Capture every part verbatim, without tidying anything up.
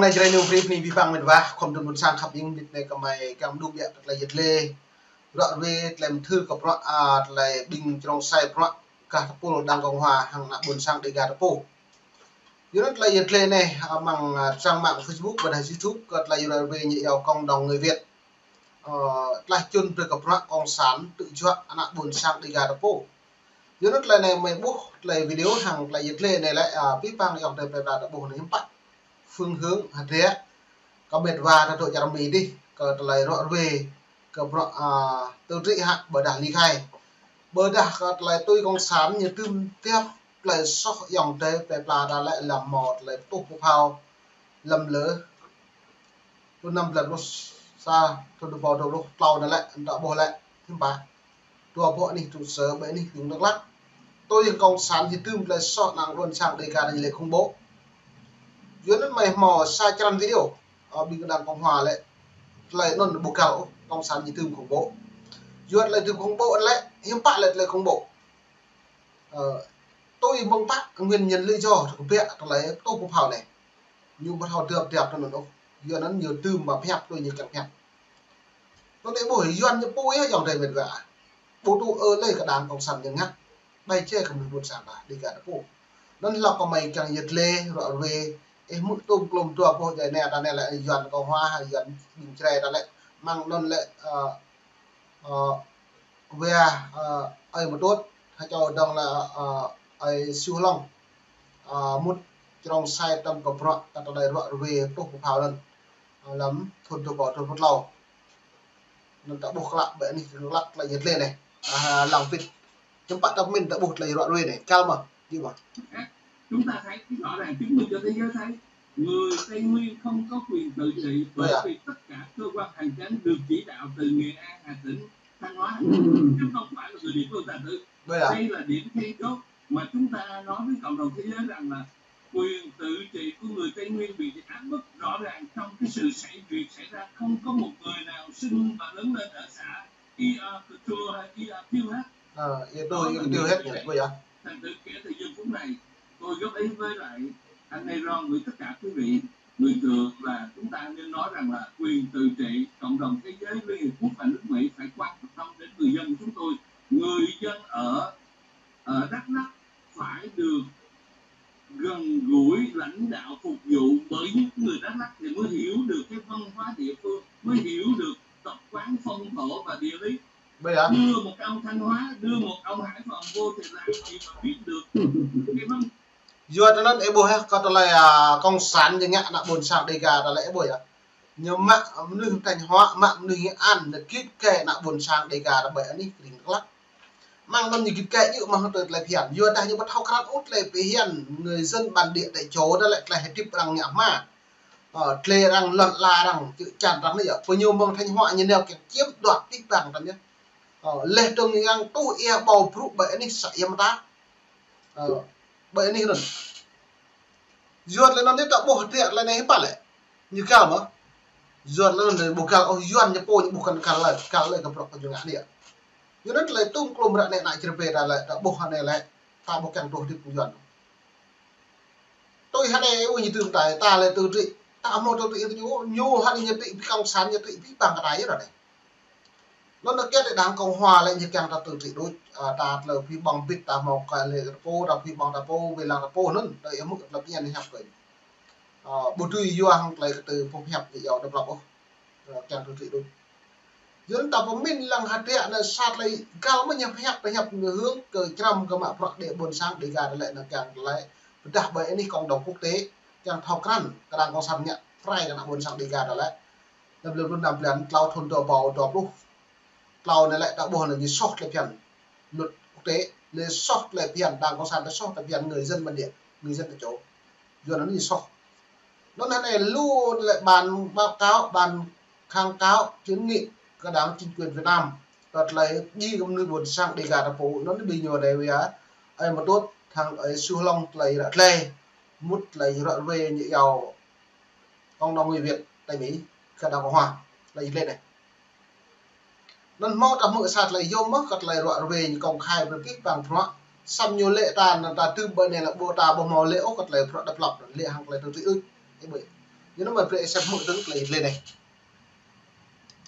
Anai Jrai News brơi bơni abih bang met wa, khŏm tŭ ƀuôn sang khăp ing, mơnit anai gơmơi kiăng đŭ ƀiă kơ tơlơi yet lê. Ră ruai tơlơi mơthưr kơ bruă, a, tơlơi ƀing čơrông sai bruă gah tơpul Đảng Cộng Hòa hăng ană ƀuôn sang Đêga ta pô. Yua anŭn tơlơi yet lê anai, a, amăng, a, trang mạng Facebook ƀôdah YouTube kơ tơlơi ră ruai ñu iâu cộng đồng người Việt. Ơ, tơlơi čun brơi kơ bruă cộng sản tŭ juă ană ƀuôn sang Đêga ta pô. Yua anŭn tơlơi anai gơmơi ƀuh tơlơi video hăng tơlơi yet lê anai lĕ, a, abih bang ayŏng adơi plơi pla ta ƀuh anai hiư̆m pă. Phương hướng hơdră kơ met wa ta dŏ čar Mi dih, kơ tơlơi ră ruai kơ bruă, a, tơlơi trĭ hă ƀôdah ly khai. Ƀôdah kơ tơlơi tui cộng sản ñu dưm tiap tơlơi soh ayŏng adơi plơi pla ta lĕ lăm mơ̆ tơlơi tuh pơphao lăm lơ. Thun năm blan pluh sa, thun dua rơbâo dua pluh klâo anai lĕ, ta ƀuh lĕ, hiư̆m pă. Dua boh anih trụ sở, ƀơi anih tỉnh Đắk Lắk. Tui cộng sản ñu dưm tơlơi soh ană ƀuôn sang Đêga anai lĕ khủng bố. Yua anŭn gơmơi hmâo sa črăn video, ơ, ƀing Đảng Cộng Hòa lĕ, tơlơi anŭn ƀu găl ôh, cộng sản ñu dưm khủng bố. Yua tơlơi dưm khủng bố anŭn lĕ, hiư̆m pă lĕ tơlơi khủng bố. Ơ, tui mơ̆ng pă nguyên nhân lý do kơ ƀiă tơlơi tuh pơphao anai. Ñu ƀu thâo djŏp djŏp tui anŭn ôh. Yua anŭn ñu dưm mă pơhiăp tui ñu kiăng pơhiăp. Tui anai ƀuh Yuan ñu pô yơh ayŏng adơi met wa. Ƀu tŭ ư lơi kơ Đảng Cộng sản ñu ngă. Ƀai čê kơ mơnuih ƀuôn sang ta, Đêga ta pô. Anŭn hlâo kơ gơmơi kiăng yet lê, ră ruai, ih hmư̆ tôm klôm dua boh djai anai, ta anai lĕ Yuan Cộng Hòa, Yuan ƀing Jrai ta lĕ. Amăng anŭn lĕ, ơ, ơ, wia, ơ, ơi Mơtut, hơčâo dơ̆ng lĕ, ơ, ơi Siu Hlŏng, ơ, mŭt čơrông sai tơm kơ bruă kơ tơlơi ră ruai tuh pơphao anŭn, ơ, lăm thun dua rơbâo dua pluh klâo. Anŭn ta ƀuh klă ƀơi anih Đắk Lắk tơlơi yet lê anai. A, lăng pit. Hiư̆m pă ta pơmĭn ta ƀuh tơlơi ră ruai anai. Kăl mơ̆, djơ̆ mơ̆. Chúng ta thấy rõ ràng, chứng minh cho thế giới thấy người Tây Nguyên không có quyền tự trị, bởi vì tất cả cơ quan hành chính được chỉ đạo từ Nghệ An, Hà Tĩnh, Thanh Hóa, chứ không phải là người địa phương ta tự. Đây là điểm then chốt mà chúng ta nói với cộng đồng thế giới rằng là quyền tự trị của người Tây Nguyên bị áp bức rõ ràng trong cái sự xảy, việc xảy ra, không có một người nào sinh và lớn lên ở xã Ia Kơ Tua hay Ia Thiêu hết. Ơ, Ia Tua, Ia Kơ Tua hết, như vậy bây giờ. Thành thử kể từ giờ phút này, tôi góp ý với lại anh Nay Ron, với tất cả quý vị, người Thượng, là chúng ta nên nói rằng là quyền tự trị, cộng đồng thế giới, Liên Hiệp Quốc và nước Mỹ phải quan tâm đến người dân của chúng tôi. Người dân ở, ở Đắk Lắk phải được gần gũi lãnh đạo phục vụ, bởi những người Đắk Lắk thì mới hiểu được cái văn hóa địa phương, mới hiểu được tập quán phong thổ và địa lý. Bây giờ. Đưa một ông Thanh Hóa, đưa một ông Hải Phòng vô thì làm gì mà biết được cái văn. Yua anŭn ih ƀuh yơh, kơ tơlơi, a, cộng sản ñu ngă ană ƀuôn sang Đêga ta lĕ ih ƀuh yơh. Ñu mă mơnuih Thanh Hóa, mă mơnuih Nghệ An, ñu git gai ană ƀuôn sang Đêga ta ƀơi anih kring Đắk Lắk. Amăng anŭn ñu git gai yua mơ̆ng tơlơi phiăn. Yua dah ñu ƀu thâo krăn ôh tơlơi phiăn người dân bản địa tại chỗ ta lĕ tơlơi hơdip arăng ngă hmua. Ơ, tơlơi arăng lŏn ala arăng, čư̆ čan arăng anai yơh. Pơ ñu mơ̆ng Thanh Hóa ñu nao kiăng chiếm đoạt abih bang ta anai. Ơ, leh dơ̆ng arăng tuh ia ƀâo brŭ ƀơi anih să ia mơta. Ơ, ƀơi anih anŭn. Yuan lĕ anŭn anai ta ƀuh hơdră lĕ anai hiư̆m pă lĕ. Ñu găl mơ̆. Yuan lĕ anŭn anai ƀu găl ôh, Yuan ñu pô ñu ƀu kăn găl lơi, găl lơi kơ bruă kơ ñu ngă anai. Yua anŭn tơlơi tôm klôm ră anai ană Jrai ta lĕ, ta ƀuh anai lĕ, ta ƀu kiăng tuh hơdip Yuan. Tui hă anai ơi ñu dưm tai, ta lĕ tơlơi trĭ, ta hmâo tơlơi trĭ ñu, ñu hă anai ñu trĭ abih cộng sản, ñu trĭ abih bang kơ ta yơh ră anai. Anŭn anai kiăng tơ Đảng Cộng Hòa lĕ ñu kiăng ta tơlơi trĭ đôč, a, ta tơlơi pơhiăp ƀơ̆ng bit ta hmâo kơ lĕ ta pô, ta pơhiăp ƀơ̆ng ta pô, wai lăng ta pô anŭn, tơlơi ih hmư̆ tơlơi phiăn ih hiăp kơ. A, ƀu dưi yua hăng tơlơi kơ tơ pơhiăp ñu iâu độc lập ôh. Ơ, kiăng tơlơi trĭ đôč. Yua anŭn ta pơmĭn lăng hơdră anai sa tơlơi găl mơ̆ ñu pơhiăp, pơhiăp ñu hơ̆ng kơ črăm kơ mă bruă đe ƀuôn sang Đêga ta lĕ anŭn kiăng tơlơi pơdah ƀơi anih cộng đồng quốc tế, kiăng thâo krăn kơ Đảng Cộng sản ngă pơrai kơ ană ƀuôn sang Đêga ta lĕ. Lăm lơ pluh năm blan klâo thun dua rơbâo dua pluh klâo anai lĕ ta ƀuh anai ñu soh tơlơi phiăn luật quốc tế, lĕ soh tơlơi phiăn Đảng Cộng sản, lĕ soh tơlơi phiăn người dân bản địa, người dân tại chỗ. Yua anŭn ñu soh. Anŭn hă anai lu lĕ bản báo cáo, bản kháng cáo, kiến nghị kơ Đảng, chính quyền Việt Nam. Tơlơi djai kơ mơnuih ƀuôn sang Đêga ta pô, anŭn ƀing ñu anai wia, ơi Mơtut, hăng ơi Siu Hlŏng tơlơi ră tơlơi. Mŭt tơlơi ră ruai ñu iâu cộng đồng người Việt tại Mỹ, kơ Đảng Cộng Hòa, tơlơi lĕ anai. Anŭn hmâo ta hmư̆ sa tơlơi yôm mơ̆ kơ tơlơi ră ruai ñu công khai brơi abih bang bruă. Samơ̆ ñu lĕ ta, anŭn ta tŭ ƀơi anai lĕ ƀu ta ƀu hmâo lĕ ôh kơ tơlơi bruă độc lập, lĕ hăng tơlơi tơlơi trĭ đôč. Ih ƀuh. Yua anŭn mơ̆ brơi sem hmư̆ tơ̆ng tơlơi lĕ anai.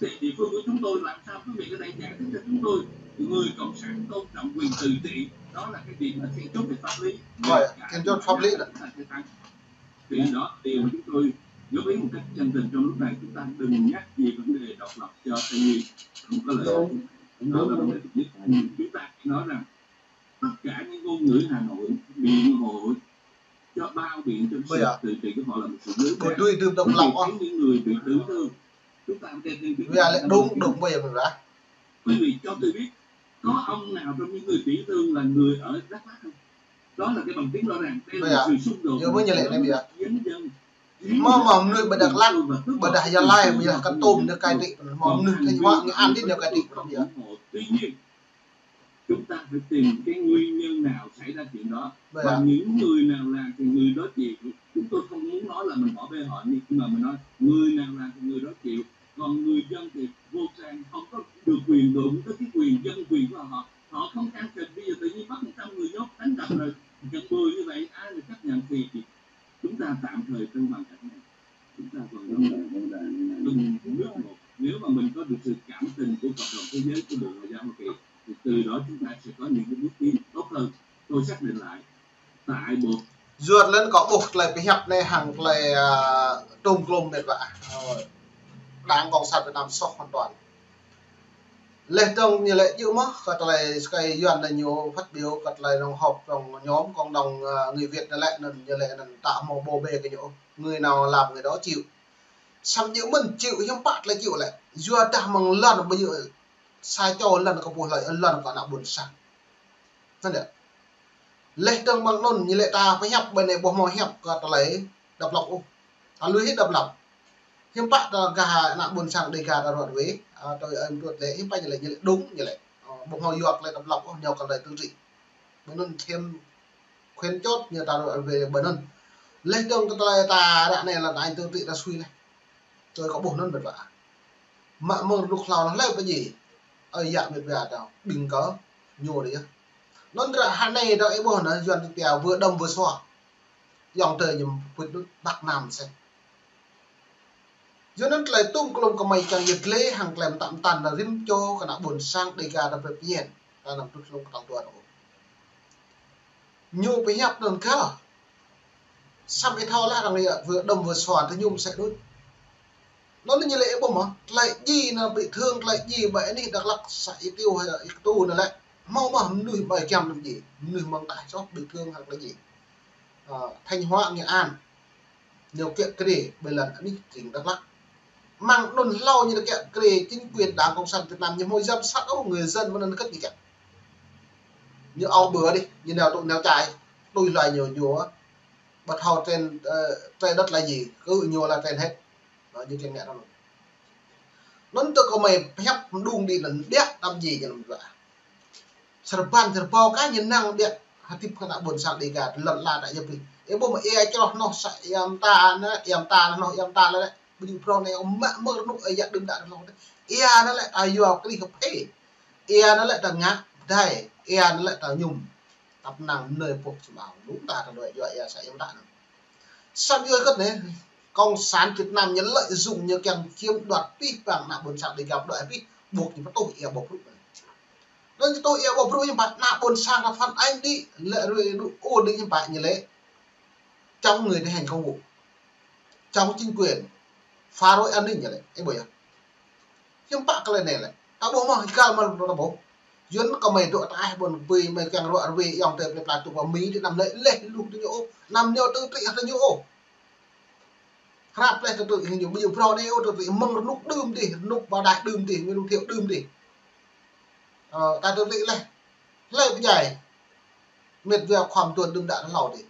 Tại địa phương của chúng tôi, làm sao quý vị có thể giải thích cho chúng tôi, người cộng sản tôn trọng quyền tự trị, đó là cái việc mà then chốt về pháp lý. Rồi, then chốt pháp lý đó. Thì đó, điều mà chúng tôi góp ý một cách chân tình trong lúc này, chúng ta đừng nhắc về vấn đề độc lập cho Tây Nguyên. Không có lợi ích. Đó là vấn đề thứ nhất. Chúng ta hãy nói rằng tất cả những ngôn ngữ Hà Nội biện hộ cho bao biện cho sự tự trị của họ là một sự dối trá. Ƀu dưi đưm độc lập. Những người bị tử thương, chúng ta đang đi. Vì lĕ đúng, đúng bây giờ mình đã. Quý vị cho tôi biết, có ông nào trong những người bị thương là người ở Đắk Lắk không? Đó là cái bằng chứng rõ ràng. Đây là sự xung đột. Yua mơ̆ ñu lĕ anai biă. Mơ̆, mơ̆ mơnuih ƀơi Đắk Lắk, ƀơi Đắk Gia Lai, ƀơi Kon Tum ñu cai trị, mơ̆ mơnuih Thanh Hóa, Nghệ An ñu cai trị, biă. Tuy nhiên, chúng ta phải tìm cái nguyên nhân nào xảy ra chuyện đó. Và những người nào làm thì người đó chịu. Chúng tôi không muốn nói là mình bỏ bê họ, nhưng mà mình nói người nào làm thì người đó chịu. Còn người dân thì vô can, không có được quyền đụng tới cái quyền dân quyền của họ. Họ không can thiệp, bây giờ tự nhiên bắt một trăm người nhốt, đánh đập rồi, giật mười như vậy, ai mà chấp nhận thì chúng ta tạm thời trong hoàn cảnh này, chúng ta còn đóng đảng, đóng đảng, đóng đảng, nước một. Nếu mà mình có được sự cảm tình của cộng đồng thế giới, của Bộ Ngoại giao Hoa Kỳ, thì từ đó chúng ta sẽ có những cái bước tiến tốt hơn. Tôi xác định lại, tại Bộ. Yua anŭn kâo ƀuh tơlơi pơhiăp anai hăng tơlơi, à, tôm klôm mĕt wa. Ơ, Đảng Cộng sản Việt Nam soh hoàn toàn. Leh dơ̆ng ñu lĕ djơ̆ mơ̆, kơ tơlơi sơkai Yuan anai ñu phát biểu kơ tơlơi nong họp nong nhóm cộng đồng, à, người Việt anai lĕ, anŭn ñu lĕ anŭn ta hmâo bô bê kơ ñu, người nào làm người đó chịu. Samơ̆ djơ̆ mơ̆n chịu hiư̆m pă tơlơi chịu lĕ. Yua dah mơ̆ng lŏn ƀu djơ̆ sa čô lŏn kơ pô hlơi, lŏn kơ ană ƀôn sang. Anŭn yơh. Leh dơ̆ng mơ̆ng anŭn ñu lĕ ta pơhiăp ƀơi anai ƀu hmâo hiăp kơ tơlơi độc lập ôh. Ta lui hĭ độc lập. Hiư̆m pă ta gah ană ƀôn sang Đêga ta ruăt wê, a, tui ơi mơtuăt lĕ, hiư̆m pă ñu lĕ, ñu lĕ đúng ñu lĕ. Ơ, ƀu hmâo yua tơlơi độc lập ôh, ñu kơ tơlơi tự trị. Ƀơi anŭn thêm then chốt ñu ta ruăt wê ƀơi anŭn. Leh dơ̆ng kơ tơlơi ta ră anai lĕ ta tự trị ta sui leh. Tui kâo ƀuh anŭn mĕt wa. Mă mơ̆ng rơnŭk hlâo anŭn hlơi pơ djai. Ơi yă mĕt wa ta, ƀing kơ ñu dih yơh. Anŭn ră anai ta ih ƀuh anŭn, Yuan tơpia vừa đâm vừa xóa. Ayŏng adơi ñu pŭt đôč Bắc Nam sĕ. Yua anŭn tơlơi tôm klôm kơmơi kiăng yơh gleh hăng tơlơi mơtă mơtăn ta rĭm čô kơ ană ƀôn sang Đêga ta brơi pơñen. Ta anăm tŭ tlung kơtang tuan ôh. Ñu pơhiăp anŭn găl. Samơ̆ ih thâo lah arăng yơh vừa đâm vừa xóa tơ ñu mơsĕ đôč. Anŭn ñu lĕ ih ƀuh mơ̆, tơlơi djai anŭn bị thương, tơlơi djai ƀơi anih Đắk Lắk, xã Ea Tiêu hay là Ea Ktu anŭn lĕ. Hmâo mơ̆ mơnuih ƀơi giăm anŭn djai, mơnuih mơ̆ng taih soh bị thương hăng tơlơi djai. Ơ, Thanh Hóa, Nghệ An. Ñu kiă kriê ƀơi lŏn anih tring Đắk Lắk. Mơ̆ng anŭn hlâo ñu kiă kriê chính quyền Đảng Cộng sản Việt Nam ñu hmâo giám sát ôh, người dân mơ̆n anŭn kơt ñu kiă. Ñu ao bơ dih, ñu nao tŭ nao čai, tui hluai ñu ñu, ƀu thâo trên, ơ, trái đất là gì, cứ ñu là trên hết. Đó, ñu kiăng ngă anŭn. Anŭn tơ kơmơi pơhiăp mơđung đĭ anŭn biă tơm djai ñu anŭn biă. Sơrbăn sơrbâo kơ ñu năng biă hơdip kơ ană ƀôn sang Đêga lŏn la ta yơh pih. Ih ƀuh mơ̆ ia čroh noh sa ia mơta anŭn, ia mơta anŭn, ia mơta anŭn lĕ. Ƀu djơ̆ prŏng anai mă mơ̆ng rơnŭk ia đưm đă rơnŭk. Ia anŭn lĕ ta yua krih kơ phê. Ia anŭn lĕ ta ngă pơdai. Ia anŭn lĕ ta mơñum. Ta pơnăng mơnơi pŏk čơmao. Lŭng ta ta đuaĭ yua ia sa ia mơta anŭn. Samơ̆ yua hơget anai, Cộng sản Việt Nam ñu lợi dụng ñu kiăng chiếm đoạt pih pang ană ƀôn sang Đêga pơđuaĭ pih, ƀuh ñu pơtuh ia ƀuh brŭ. Anŭn ñu tuh ia ƀuh brŭ hiư̆m pă ană ƀôn sang ta phản ánh đĭ, lĕ rui rŭ ôh đĭ hiư̆m pă ñu lĕ chống người thi hành công vụ, chống chính quyền, phá rối an ninh ñu lĕ, ih ƀuh yơh. Hiư̆m pă kơ lĕ anai lĕ. Ta ƀuh mơ̆, găl mơ̆ ta ƀuh. Yuan kơmơi dŏ taih ƀôn bui, mơi kiăng ruă rơwe ayŏng adơi plơi pla tŭ pơ Mi, tơ anăm lĕ leh lu tơ ñu ôh. Anăm ñu tự trị tơ ñu ôh. Hrăp leh tự trị ñu, ƀu djơ̆ prŏng anai ôh, tự trị mơ̆ng rơnŭk đưm dih, rơnŭk ba đah đưm dih, Nguyễn Thiệu đưm dih. Ơ, ta tự trị leh. Hlơi pơdjai. Mĕt wa khŏm tuan đưm đă hlâo dih.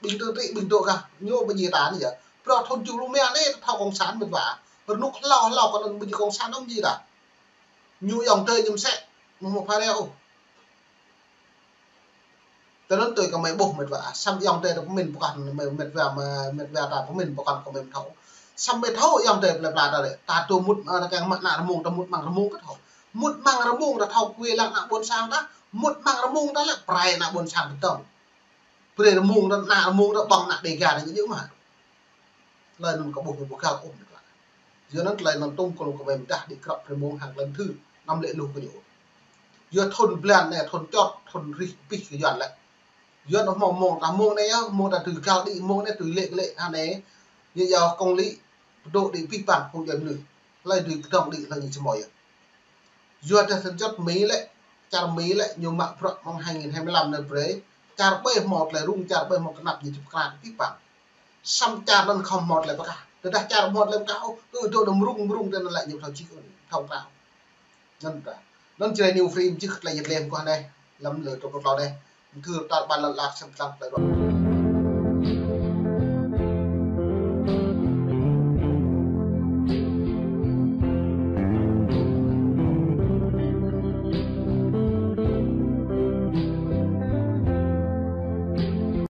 Ƀing tự trị, ƀing dŏ gah, ñu ƀu djơ̆ ta anai yơh. Prŏng thŭn tơjuh pluh rơma anai, thâo cộng sản mĕt wa. Rơnŭk hlâo hlâo kơ anŭn ƀu djơ̆ cộng sản ôh djơ̆ ta. Ñu ayŏng adơi ñu mơsĕ, mơ̆ mơ̆ phara ôh. Tơ anŭn tui kơmơi ƀuh mĕt wa. Samơ̆ ayŏng adơi ta pơmĭn pơkŏn, mĕt wa mă, mĕt wa ta pơmĭn pơkŏn kơmơi thâo. Samơ̆ mơi thâo ayŏng adơi plơi pla ta lĕ. Ta dŏ mŭt, ơ, ta kiăng mă ană rơmung, ta mŭt mơ̆ng rơmung kơ thâo. Mŭt mơ̆ng rơmung ta thâo kơ lăng ană ƀôn sang ta. Mŭt mơ̆ng rơmung ta lĕ pơrai ană ƀôn sang ta tơm. Pơrai rơmung ta, ană rơmung ta ƀơ̆ng ană Đêga ta ñu djơ̆ mă. Tơlơi anŭn kơ ƀuh ñu ƀu găl ôh mơ̆n klă. Yua anŭn tơlơi anŭn tŭm kơ lŏng kơ ƀai mơdah đi krăp rơmông hăng tơlơi thư. Năm lĕ lu kơ ñu. Yua thun blan anai, thun čot, thun rih pih kơ Yuan lĕ. Yuan hmâo mông ta mông anai yơh, mông ta tui găl đĭ, mông anai tui lĕ lĕ, hă anai. Yua yua kông lĭ, pơdŏ đĭ pih păng, hông djuai mơnuih. Hlơi tui kơdŏng đĭ, hlơi ñu čơmơi yơh. Yua dah tơčot Mi lĕ, čar Mi lĕ, ñu mă bruă mơ̆ng hai nghìn hai mươi lăm anai brơi, čar ƀai hmâo tơlơi rŭng, čar ƀai hmâo kơnăp ñu čơp kra pih păng. Samơ̆ čar anŭn khŏm hmâo tơlơi pơkah. Tơdah čar hmâo tơlơi pơkah, ôh, kơ dŏ anŭn rŭng rŭng tơlơi anŭn lĕ ñu thâo čih ôh, thâo krao. Anŭn ta. Anŭn Jrai New Free mơčih tơlơi yet lem kơ anai. Lăm lơ tŏk tŏk anai. Mơthưr tar ƀan lăn lak sem tlang tơlơi ruă.